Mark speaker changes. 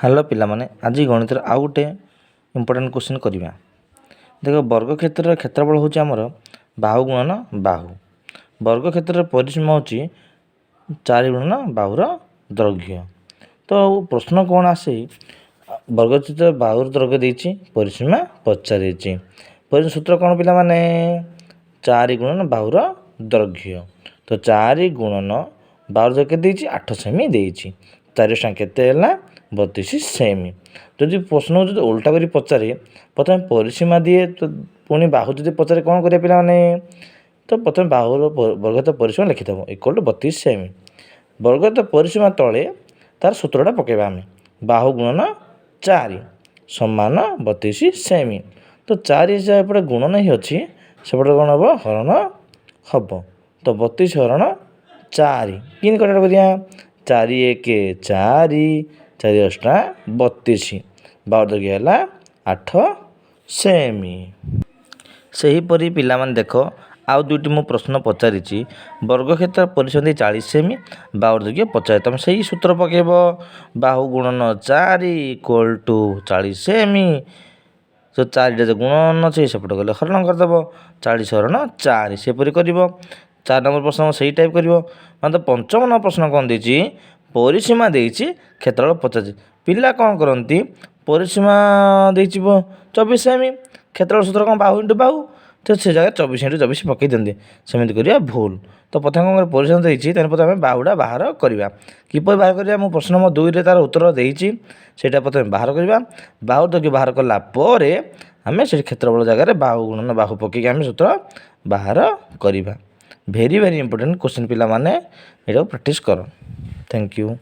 Speaker 1: Hello ପିଲାମାନେ, ଆଜି ଗଣିତର ଆଉ ଗୋଟେ ଇମ୍ପୋର୍ଟାଣ୍ଟ କୋଶ୍ଚିନ୍ କରିବା। ଦେଖ, ବର୍ଗକ୍ଷେତ୍ରର କ୍ଷେତ୍ରଫଳ ହେଉଛି ଆମର ବାହୁ ଗୁଣନ ବାହୁ। ବର୍ଗକ୍ଷେତ୍ରର ପରିସୀମା ହେଉଛି ଚାରି ଗୁଣନ ବାହୁର ଦୈର୍ଘ୍ୟ। ତ ପ୍ରଶ୍ନ କ'ଣ ଆସେ? ବର୍ଗକ୍ଷେତ୍ର ବାହୁର ଦୈର୍ଘ୍ୟ ଦେଇଛି, ପରିସୀମା ପଚାରିଛି। ପରିସୀମା ସୂତ୍ର କ'ଣ ପିଲାମାନେ? ଚାରି ଗୁଣନ ବାହୁର ଦୈର୍ଘ୍ୟ। ତ ଚାରି ଗୁଣନ ବାହୁର ଦୈର୍ଘ୍ୟ କେତେ ଦେଇଛି? 8 ସେମି ଦେଇଛି। ଚାରି ଟଙ୍କା କେତେ ହେଲା? 32 ସେମି। ଯଦି ପ୍ରଶ୍ନ ଯଦି ଓଲଟା କରି ପଚାରେ, ପ୍ରଥମେ ପରିସୀମା ଦିଏ, ତ ପୁଣି ବାହୁ ଯଦି ପଚାରେ, କ'ଣ କରିବା ପିଲାମାନେ? ତ ପ୍ରଥମେ ବାହୁର ବର୍ଗକ୍ଷେତ୍ର ପରିସୀମା ଲେଖିଦେବ, ଇକ୍ୱାଲ୍ ଟୁ 32 ସେମି। ବର୍ଗକ୍ଷେତ୍ର ପରିସୀମା ତଳେ ତାର ସୂତ୍ରଟା ପକାଇବା ଆମେ, ବାହୁ ଗୁଣନ ଚାରି ସମାନ 32 ସେମି। ତ ଚାରି ଏପଟେ ଗୁଣନ ହିଁ ଅଛି, ସେପଟେ କ'ଣ ହେବ? ହରଣ ହେବ। ତ 32 ହରଣ ଚାରି କେମିତି କଟା କରିବା? ଚାରି ଏକ ଚାରି, ଚାରି ଅଷ୍ଟା 32। ବାହୁ ଦୈର୍ଘ୍ୟ ହେଲା 8 ସେମି। ସେହିପରି ପିଲାମାନେ ଦେଖ, ଆଉ ଦୁଇଟି ମୁଁ ପ୍ରଶ୍ନ ପଚାରିଛି। ବର୍ଗକ୍ଷେତ୍ର ପରିସୀମା ଦେଇ 40 ସେମି, ବାହୁ ଦୈର୍ଘ୍ୟ ପଚାରେ। ତୁମେ ସେଇ ସୂତ୍ର ପକାଇବ, ବାହୁ ଗୁଣନ ଚାରି ଇକ୍ୱାଲ୍ ଟୁ 40 ସେମି। ତ ଚାରିଟା ଗୁଣନ ଅଛି, ସେପଟେ ଗଲେ ହରଣ କରିଦେବ, 40 ହରଣ ଚାରି। ସେପରି କରିବ। 4 ନମ୍ବର ପ୍ରଶ୍ନ ସେଇ ଟାଇପ୍ କରିବ। ମାନେ ତ ପଞ୍ଚମ ନମ୍ବର ପ୍ରଶ୍ନ କ'ଣ ଦେଇଛି? ପରିସୀମା ଦେଇଛି, କ୍ଷେତ୍ରଫଳ ପଚାରିଛି। ପିଲା କ'ଣ କରନ୍ତି? ପରିସୀମା ଦେଇଛି 24 ସେମି, କ୍ଷେତ୍ରଫଳ ସୂତ୍ର କ'ଣ? ବାହୁ ଇଣ୍ଟୁ ବାହୁ। ତ ସେ ଜାଗାରେ 24 ଇଣ୍ଟୁ 24 ପକାଇ ଦିଅନ୍ତି। ସେମିତି କରିବା ଭୁଲ। ତ ପ୍ରଥମେ କ'ଣ କରିବା? ପରିସୀମା ଦେଇଛି, ତେଣୁ ପ୍ରଥମେ ଆମେ ବାହୁଟା ବାହାର କରିବା। କିପରି ବାହାର କରିବା? ମୁଁ ପ୍ରଶ୍ନ ନମ୍ବର 2ରେ ତା'ର ଉତ୍ତର ଦେଇଛି। ସେଇଟା ପ୍ରଥମେ ବାହାର କରିବା। ବାହୁ ଦୈର୍ଘ୍ୟ ବାହାର କଲା ପରେ ଆମେ ସେଠି କ୍ଷେତ୍ରଫଳ ଜାଗାରେ ବାହୁ ଗୁଣନ ବାହୁ ପକାଇକି ଆମେ ସୂତ୍ର ବାହାର କରିବା। ଭେରି ଭେରି ଇମ୍ପୋର୍ଟାଣ୍ଟ କୋଶ୍ଚିନ୍ ପିଲାମାନେ, ଏଇଟାକୁ ପ୍ରାକ୍ଟିସ୍ କର। Thank you.